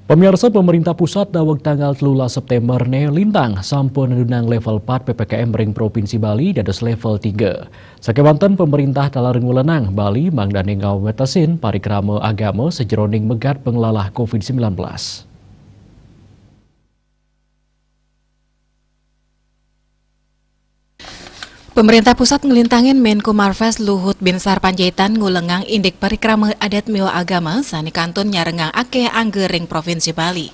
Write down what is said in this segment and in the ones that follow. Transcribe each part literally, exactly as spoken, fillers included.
Pemirsa, pemerintah pusat daweg tanggal telulas September ne lintang sampun nunang level pat P P K M ring Provinsi Bali dados level tiga. Sakewanten pemerintah taler ngulenang Bali mangdane ngawetesin parikrama agama sajeroning megat panglalah covid sembilan belas. Pemerintah pusat nglintangin Menko Marves Luhut Binsar Panjaitan ngulengang indik parikrama adat miwah agama sane kantun nyarengang akeh angga ring Provinsi Bali.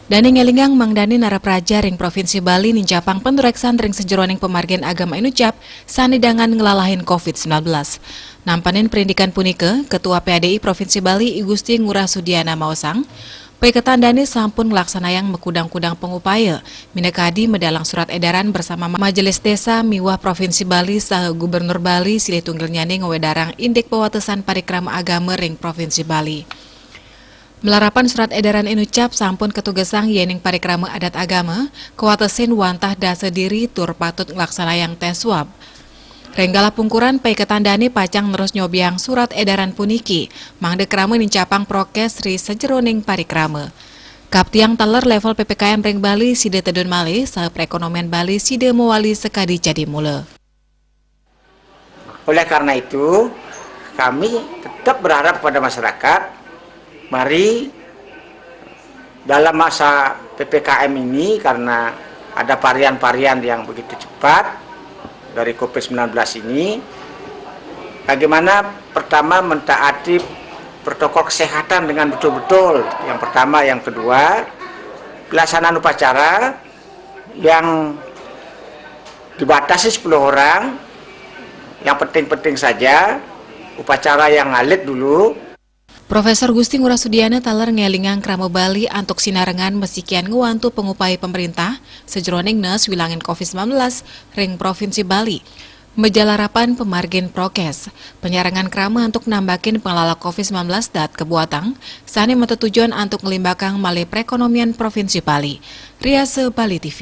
Dane ngelingang mangdane narap raja ring Provinsi Bali ninjapang panureksan ring sajeroning pamargin agama inucap sane dangan nglalahin covid sembilan belas. Nampanin prindikan punika, Ketua P A D I Provinsi Bali I Gusti Ngurah Sudiana maosang, paiketan dane sampun nglaksanayang makudang-kudang pangupaya, minakadi medalang surat edaran bersama Majelis Desa miwah Provinsi Bali saha Gubernur Bali silih tunggilnyane ngawedarang indik pawatesan parikrama agama ring Provinsi Bali. Malarapan surat edaran inucap sampun katugesang yening parikrama adat agama kawatesin wantah dasa diri tur patut nglaksanayang tes swab. Ring galah pungkuran, paiketan dane pacang nerus nyobiahang surat edaran puniki, mangda krama nincapang prokes ri sajeroning parikrama. Kaptiang taler level P P K M ring Bali sida tedun malih, saha perekonomian Bali sida mawali sakadi jadimula. Oleh karena itu, kami tetap berharap kepada masyarakat, mari dalam masa P P K M ini, karena ada varian-varian yang begitu cepat dari covid sembilan belas ini, bagaimana pertama mentaati protokol kesehatan dengan betul-betul, yang pertama, yang kedua, pelaksanaan upacara yang dibatasi sepuluh orang, yang penting-penting saja, upacara yang alit dulu. Profesor Gusti Ngurah Sudiana taler ngelingang krama Bali antuk sinarengan masikian ngwantu pangupaya pemerintah sajeroning nes wilangin covid sembilan belas ring Provinsi Bali. Majalarapan pamargin prokes, panyarengan krama antuk nambakin panglala covid sembilan belas daat kabuatang, sane matetujon antuk nglimbakang malih perekonomian Provinsi Bali. Riasa Bali T V.